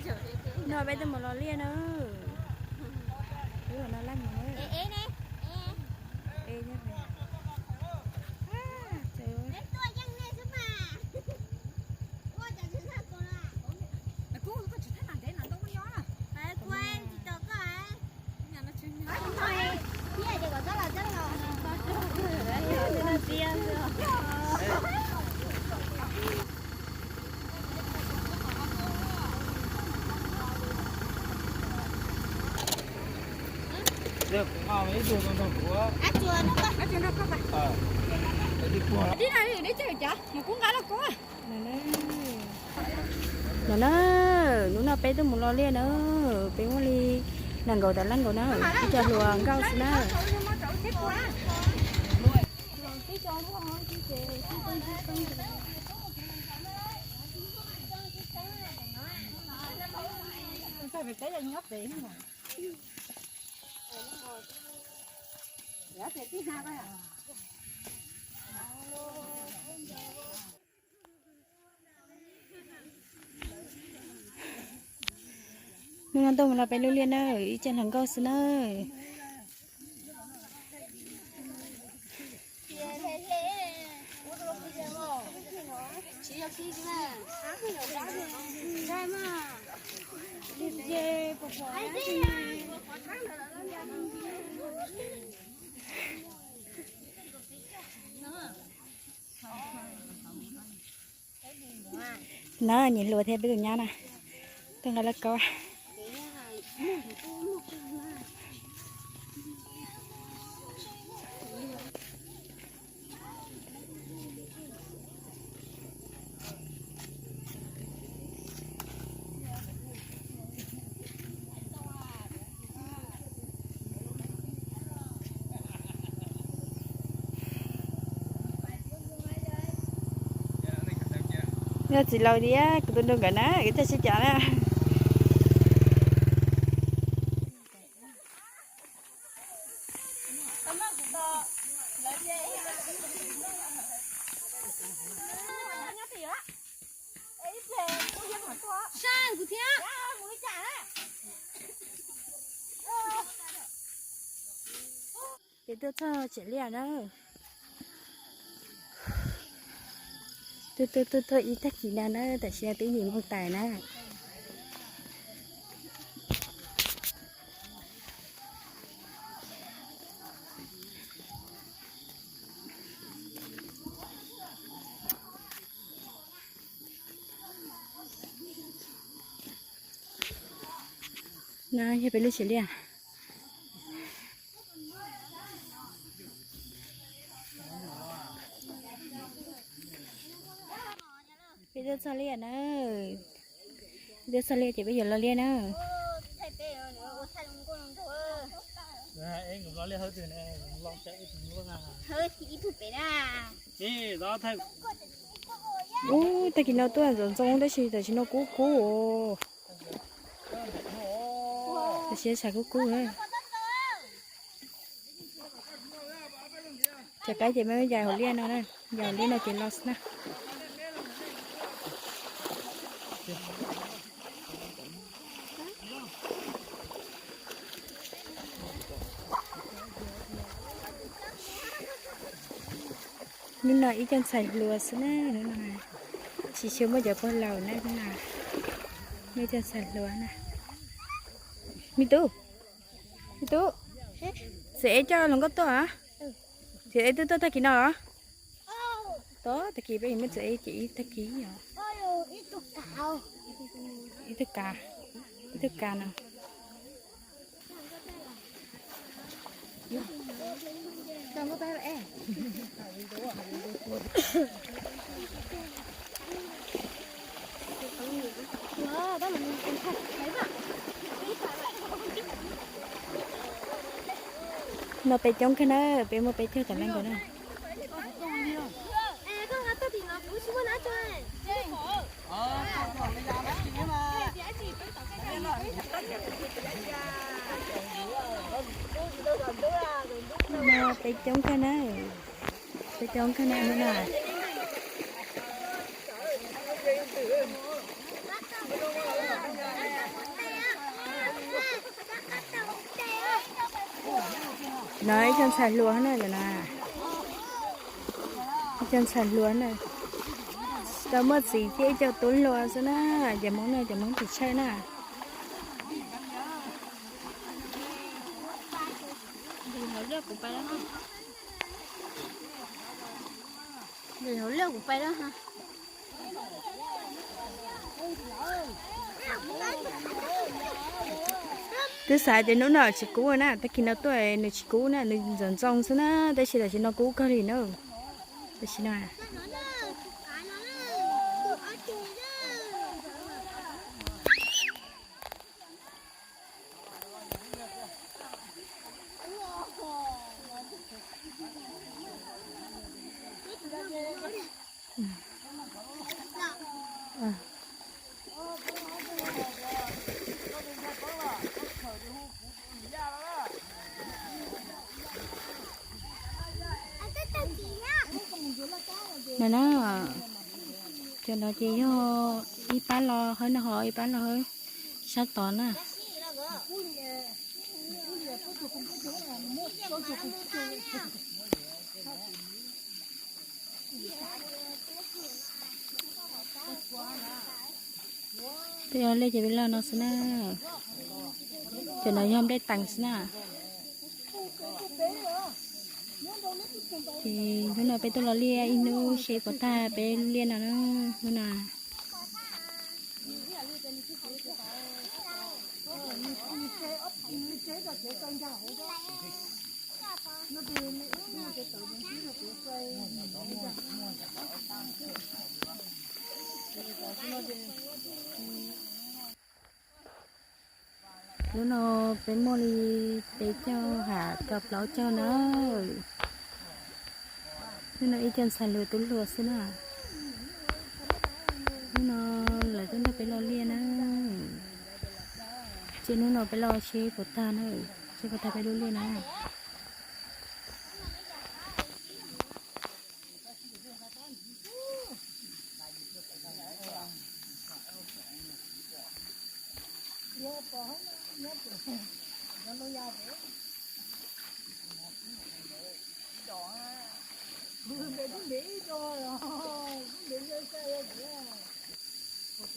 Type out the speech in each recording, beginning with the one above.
No peb tuaj mus los liaj na. Wb los no laj mus. Tib no li neb tseem cov mus kub nqa los kub. No na, hnub no peb tuaj mus los liaj na, peb muaj li nees nkaum tawm leej nkaus na, ib co hluas nkauj xwb na. Hnub no tuaj mus los peb lub liaj na, ib co hluas nkauj xwb na. Na, niam hluas thiab peb tus nyab na, tuaj nqa lauj kaub. Yog txiv laus tias kuv tus nraug nkawd na, kuv coj sib cav na. Peb tuaj txog tsev liaj na. Tuaj tuaj tuaj tuaj ib tag kis no na, tam sim no twb yim moos tawm na. No yog peb lub tsev liaj. Peb tuaj txog liaj na. Peb tuaj txog liaj ces peb yuav los liaj na. Ub, tag kis no tuaj ntxoov ntxoo tab sis tam sim no kub kub. Tam sim no kub kub. Cov qaib ces peb yais hauv liaj no na, yais hauv liaj no ces los xwb na. Hnub no ib co ntxhais hluas xwb na, hnub no tsis tshua muaj cov pog laus na, hnub no muaj ib co ntxhais hluas na. Me tub, me tub, txiv ev coj hluas nkauj tuaj. Txiv ev twb tuaj tag kis no los? Tod, tag kis peb yuav muab txiv ev ces ib tag kis os. Ib tug kav, ib tug kav no. No peb coob kawg na, peb muaj peb caug tawm leej nkaus na. No peb coob kawg na, peb coob kawg na hnub no. No ib co ntxhais hluas na, ib co ntxhais hluas na, tsis tau muaj txiv thiab ib co tub hluas xwb na, cov Hmoob no cov Hmoob tus tshawj na. Twb xav tias hnub no tsis kub na, tag kis no tuaj nws tsis kub na, nws ntxoov ntxoo xwb na, tab sis tam sim no kub kawg li na. Tam sim no No na, cov no ces yog ib pab los hawb no ho ib pab los hawb sab tod na. Peb ua liaj ces peb loj no xwb na. Cov no yog nplej teev xwb na. Ces hnub no peb tuaj los liaj ib hnub seb puas tag peb liaj no na, hnub no. Hnub no peb muaj li peb caug ham rau plaub caug na. Hnub no ib co ntxhais hluas tub hluas xwb na. Hnub no lawv tuaj nrog peb los liaj na. Ces hnub no peb los seb puas tag na, seb puas tag peb lub liaj na.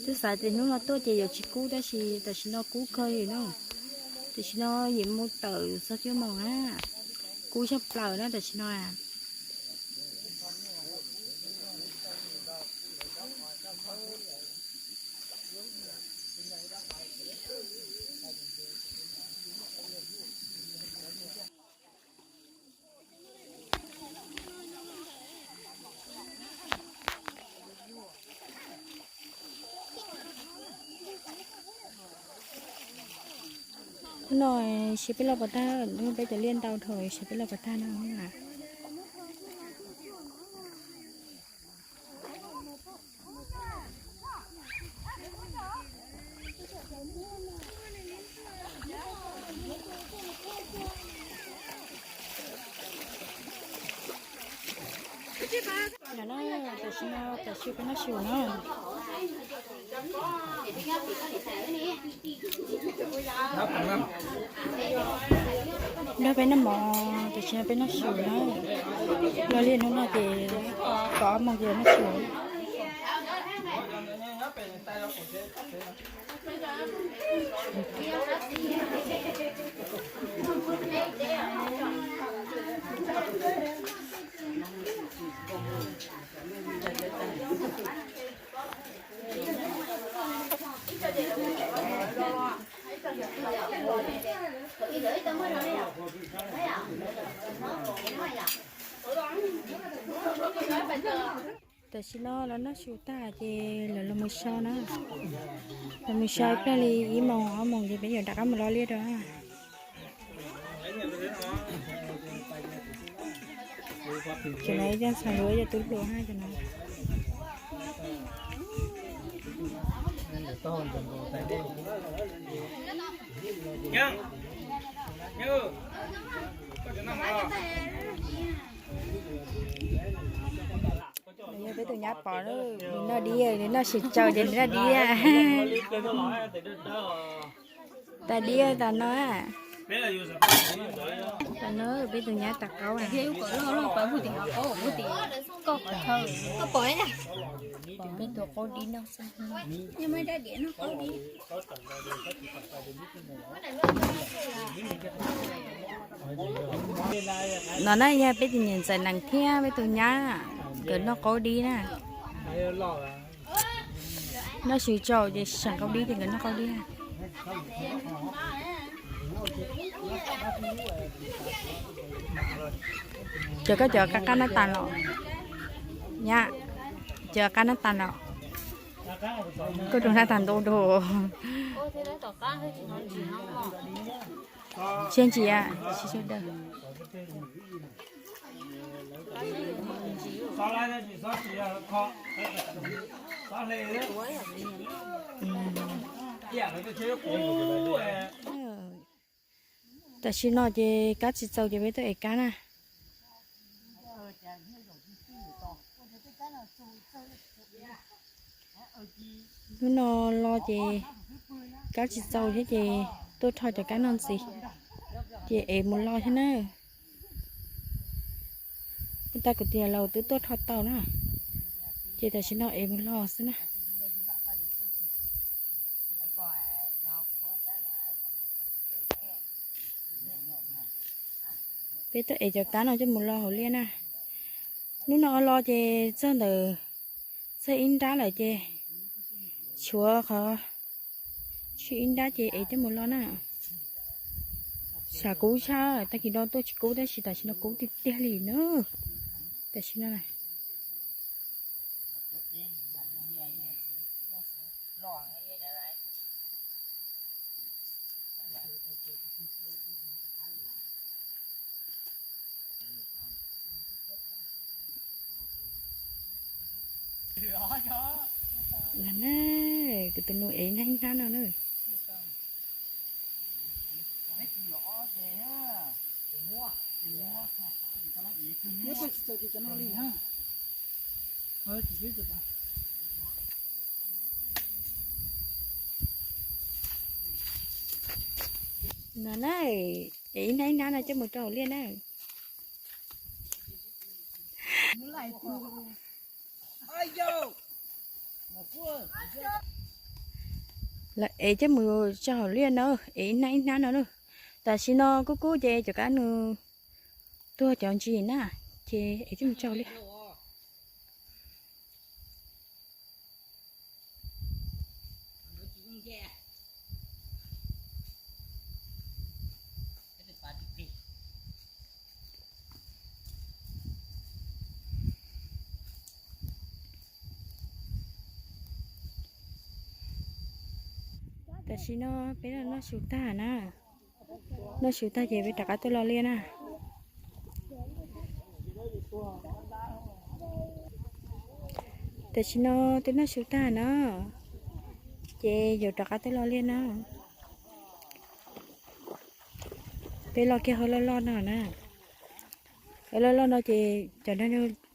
Twb xav tias hnub no tuaj ces yuav tsis kub tab sis tam sim no kub kawg li na. Tam sim no yim moo tawm txog cuaj moos na, kub tshaj plaws na tam sim no. Hnub no seb peb loj puas tag, hnub peb cov liaj ntau dhau seb peb loj puas tag no. Tam sim no tam sim peb noj su na. Nrog peb noj mov, tam sim no peb noj su na. Los liaj hnub no ces kaum ob moos ces noj su. Tam sim no los noj su tag ces lawv los mus so na. Los mus so ib pliag li ib moos ob moos ces peb yuav rov qab mus lo liaj rau. Cov no ib co ntxhais hluas ib co tub hluas hab cov no. Yog peb tus nyab pom, nws noj dib, nws noj su tsau ces nws noj dib. Tas dib tas no. Tam no peb tus nyab rov qaub. Peb tus qaub dib no xwb. No na yog peb tus niam ntxawm Nees thiab peb tus nyab, nkawd noj qaub dib na. Noj su tsaum ces seem qaub dib ces nkawd noj qaub dib. Cov koj cov qab qab nab tas los, nyab, cov qab nab tas los, koj rau nab tas ntau dua. Tsis ntsia, tsis sawv daws. Tam sim no ces kab tsis txaus ces peb tuaj ev kab na. Hnub no los ces kab tsis txaus thiab ces tuaj rho cov kab no ntxiv, ces ev mus lo thiab na. Ua tag kuv tias los twb tuaj rho tau na, ces tam sim no ev mus lo xwb na. Peb tuaj ev cov kab no coj mus lo hauv liaj na. Hnub no los ces txog ntawm, txog ib nrab lawm ces tshuav qhov tshuav ib nrab ces ev coj mus lo na. Xav kub tshaj, tag kis no tuaj tsis kub tab sis tam sim no kub tiag tiag li na. Tam sim no na. Kuv tus nus ev ib hnab ib hnab no na. No na, ev ib hnab ib hnab no coj mus rau hauv liaj na. Lawv ev coj mus rau hauv liaj na, ev ib hnab ib hnab no na. Tam sim no kub kub ces cov kab nws tuag cov ntsis na, ces ev coj mus rau hauv liaj. Tam sim no peb noj su tag na. Noj su tag ces peb rov qab tuaj lo liaj na. Tam sim no twb noj su tag na, ces yuav rov qab tuaj lo liaj na. Peb lo kiag hauv loj loj no na. Hauv loj loj no ces cov,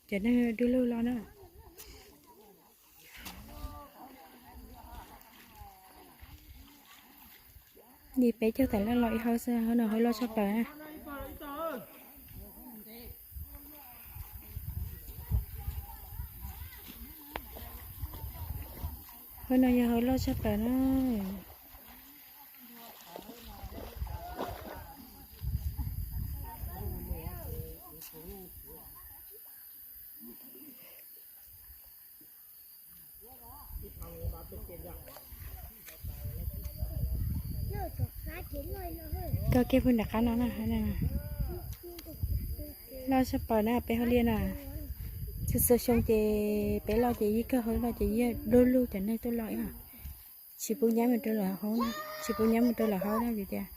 cov neeg dub lug lo na. Li peb caug tas laj los ib hauv xwb, hauv no hauv loj tshaj plaws na. Hauv no yog hauv loj tshaj plaws na. Koj kiag pw nram qab no na. Loj tshaj plaws na peb hauv liaj na. Txhua txhua xyoo ces peb loj ces yeej kawg hauv loj ces yeej dub lug cov neeg tuaj lo ib yam. Tsis pub nyab mus rau lawv hauv, tsis pub nyab mus rau lawv hauv na vim tias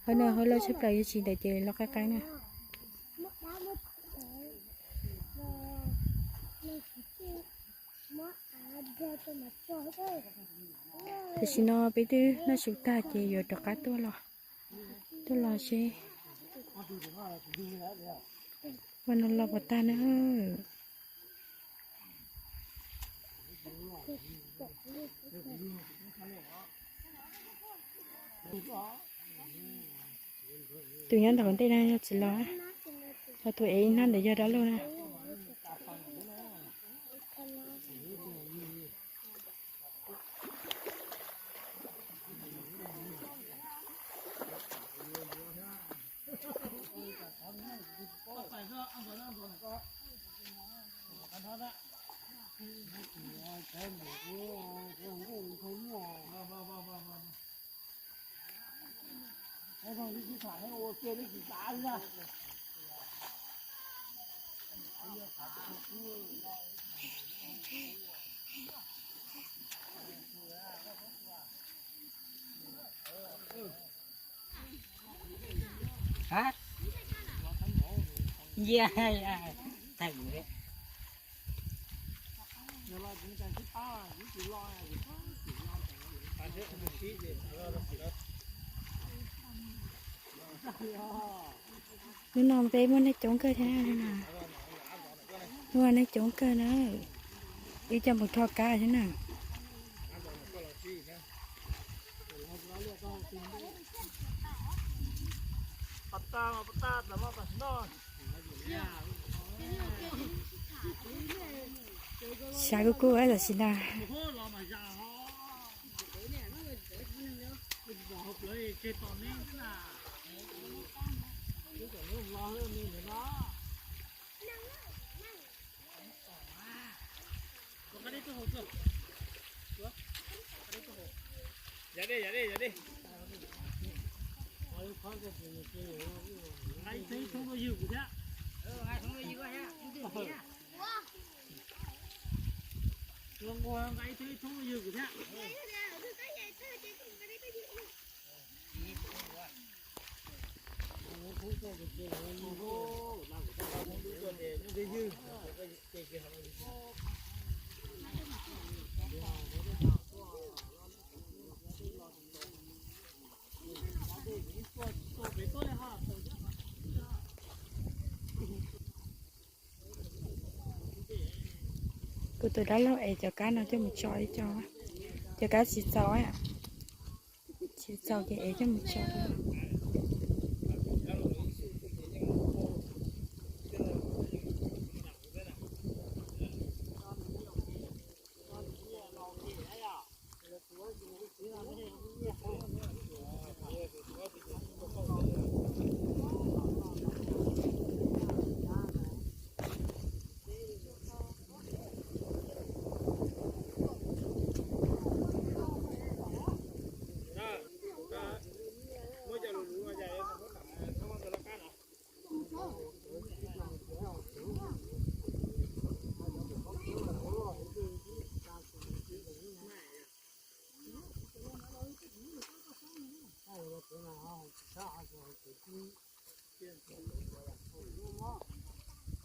hauv no hauv loj tshaj plaws, yog tsis ntawd ces loj qab qab na. Tam sim no peb twb noj su tag ces yuav rov qab tuaj los, tuaj los seb ua no los puas tag na. Tus nyob ntawm ntej no yog txiv laus, ho tus ev ib hnab ntawd yog dab laug na. Hnub no peb muaj neeg coob kawg thiab na, muaj neeg coob kawg na, wb coj mus rho kab thiab na. Xav kuj kuj tam sim na. Kuv tus dab laug ev cov kab no coj mus tso ib co, cov kab tsis txaus, tsis txaus ces ev coj mus tso.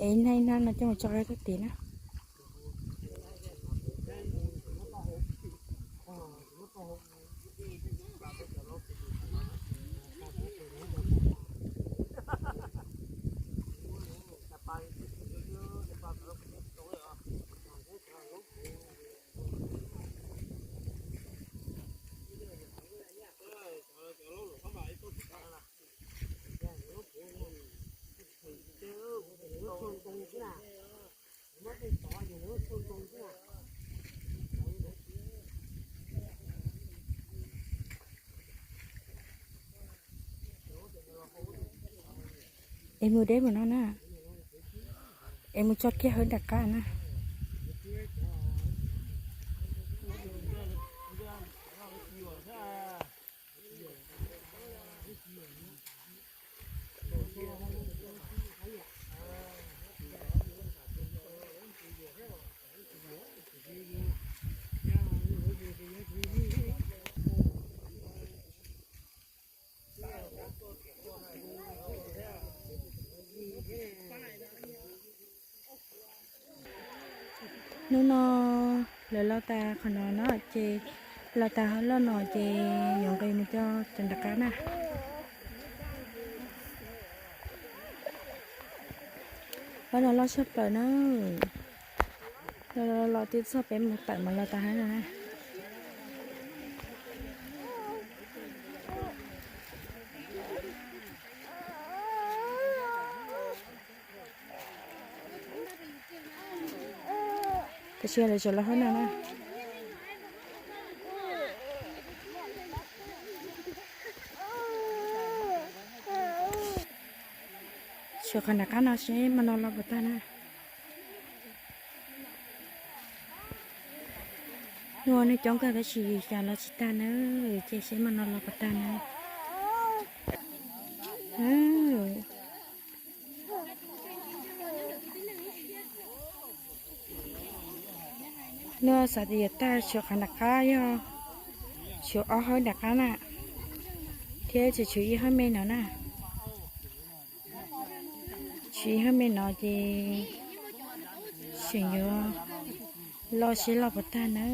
Es neeg no no coj mus tso rau tim na. Es mus deb mus no na, es mus tso kiag hauv nram qab na. Hnub no lawv los tas qhov no no ces los tas hauv loj no ces yuav nqis mus cov nram qab na. Loj no loj tshaj plaws na. Los los twb txog peb mus tawm mas los tas hauv no na. Tab sis lawv tseem los hauv no na. Tshuav qhov nram qab no seb hmo no los puas tag na. Hnub no coob kawg tab sis cas los tsis tag na. Ces seb hmo no los puas tag na. Hnub no xav tias yuav tag, tshuav qhov nram qab, yog tshuav ob hawb nram qab na, thiab tseem tshuav ib hawb me no na. Tshuav ib hawb me no ces tseem yuav los seb los puas tag na.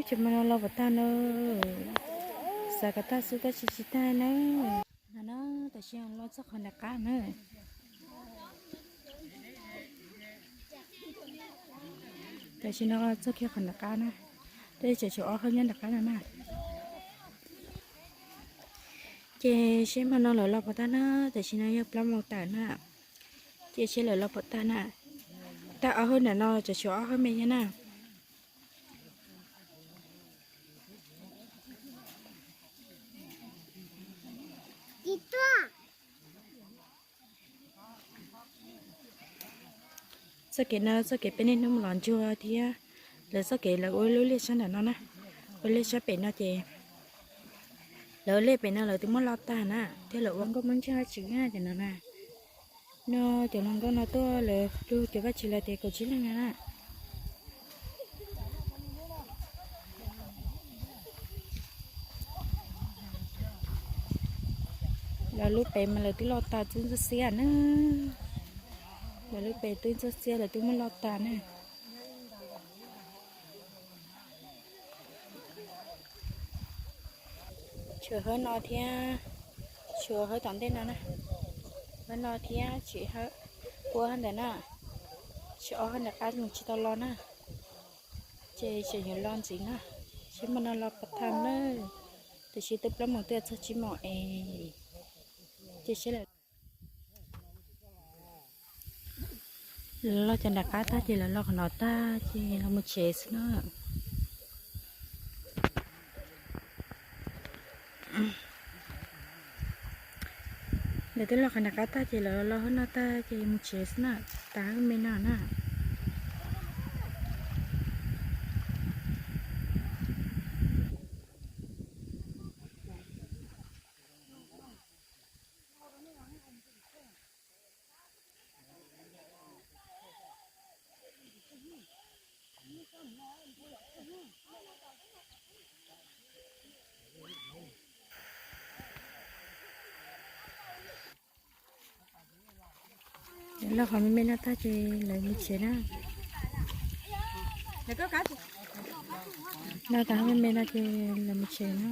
Ces hmo no los puas tag na. Xav kom tag xwb tab sis tsis tag na. No na, tam sim no los txog qhov nram qab na. Tam sim no txog kiag qhov nram qab na. Tab sis tseem tshuav ob hawb nyob nram qab no na. Ces seb hmo no lawv los puas tag na. Tam sim no yog plaub moos tawm na. Ces seb lawv los puas tag na. Tag ob hawb nram no, tseem tshuav ob hawb me thiab na. Txoj kev no txoj kev peb niaj hnub mus los ntsuag thiab. Lawv txoj kev lawv ua lub liaj sab nram no na. Ua liaj sab pem no ces lawv ua liaj pem no lawv twb muab loj tag na, thiab lawv ua nkauj Hmoob Ntshiab Vaj Tswv na, cov no na. No cov hluas nkauj no tuaj lawv lug cov Vaj Tswv lawv tias kaum tsib leeg na. Lawv lub pem mas lawv twb loj tas twb ntxuaj xiab na. Lawv lub pem twb ntxuaj xiab lawv twb muab loj tas na. Tshuav hawb no thiab, tshuav hawb tom ntej no na. Hawb no thiab tshuav hawb, kua hawb ntawd na. Tshuav ob hawb nram qab mus tsis tau los na. Ces tseem yuav los ntxiv na. Seb hmo no los puas tag na. Tam sim twb plaub moos twb txog tsib moos es. Ces seb lawv Lawv los cov nram qab tag ces lawv los qhov no tag ces los mus tsev xwb na. Lawv twb los qhov nram qab tag ces lawv los hauv no tag ces mus tsev xwb na. Tas hauv me no na. Lawv los qhov me me no tag ces lawv mus tsev na. Los tas me me no ces lawv mus tsev na.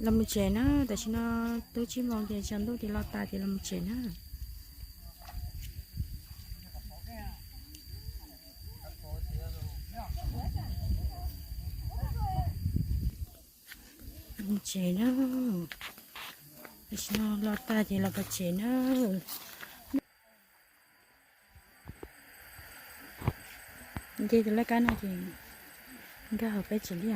Los mus tsev na, tam sim no twb tsib moos ces tsaus ntuj ces los tas ces los mus tsev na. Los mus tsev na. Tam sim no los tas ces los pem tsev na. Nce tus laj kab no ces nkag hauv peb tsev li.